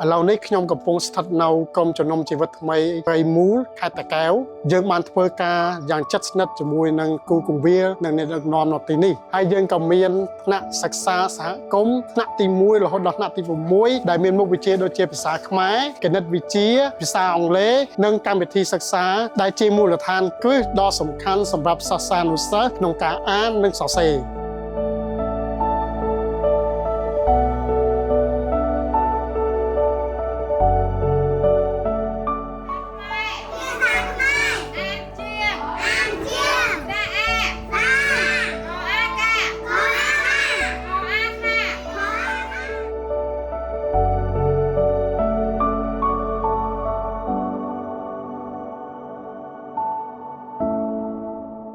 ឥឡូវនេះខ្ញុំកំពុងស្ថិតនៅក្រុមជំនុំជីវិតថ្មីព្រៃមូលខេត្តតាកែវយើងបានធ្វើការយ៉ាងជិតស្និទ្ធជាមួយនឹងគ្រូគង្វាលនិងអ្នកដឹកនាំនៅទីនេះហើយយើងក៏មានថ្នាក់សិក្សាសហគមន៍ថ្នាក់ទី1រហូតដល់ថ្នាក់ទី6ដែលមានមុខវិជ្ជាដូចជាភាសាខ្មែរគណិតវិទ្យាភាសាអង់គ្លេសនិងកម្មវិធីសិក្សាដែលជាមូលដ្ឋានគ្រឹះដ៏សំខាន់សម្រាប់សិស្សានុសិស្សក្នុងការអាននិងសរសេរ។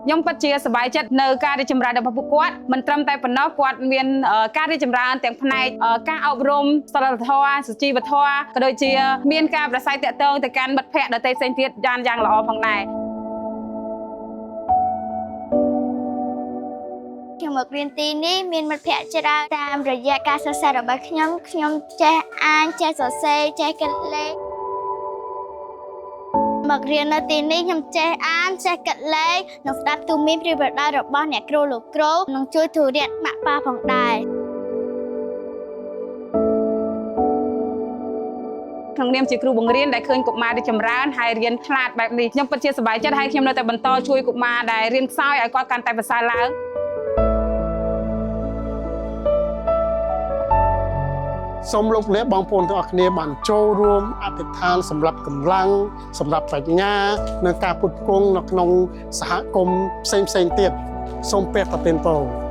ខ្ញុំពិតជាសប្បាយចិត្តនៅការរីកចម្រើនរបស់ពួកគាត់មិនត្រឹមតែប៉ុណ្ណោះគាត់មានការរីកចម្រើនទាំងផ្នែកការអប់រំសីលធម៌សុជីវធម៌ក៏ដូចជាមានការប្រស័យតាក់ទងទៅកាន់មិត្តភ័ក្តិដទៃផ្សេងទៀតយ៉ាងល្អផងដែរ ខ្ញុំមករៀនទីនេះមានមិត្តភ័ក្តិច្រើនតាមរយៈការសិក្សារបស់ខ្ញុំខ្ញុំចេះអានចេះសរសេរចេះគិតលេខមករៀននៅទីនេះខ្ញុំចេះអានចេះគិតលេខនិងស្ដាប់ទូន្មានប្រៀនប្រដៅរបស់អ្នកគ្រូលោកគ្រូនិងជួយធុរៈម៉ាក់ប៉ាផងដែរ ក្នុងនាមជាគ្រូបង្រៀនដែលឃើញកុមាររីកចម្រើនហើយរៀនឆ្លាតបែបនេះខ្ញុំពិតជាសប្បាយចិត្តហើយខ្ញុំនៅតែបន្តជួយកុមារដែលរៀនខ្សោយឲ្យគាត់កាន់តែប្រសើរឡើង សូមលោកអ្នកបងប្អូនទាំងអស់គ្នាបានចូលរួមអធិដ្ឋានសម្រាប់កម្លាំងសម្រាប់ប្រាជ្ញានិងការផ្គត់ផ្គង់នៅក្នុងសហគមន៍ផ្សេងៗទៀតសូមព្រះប្រទានពរ។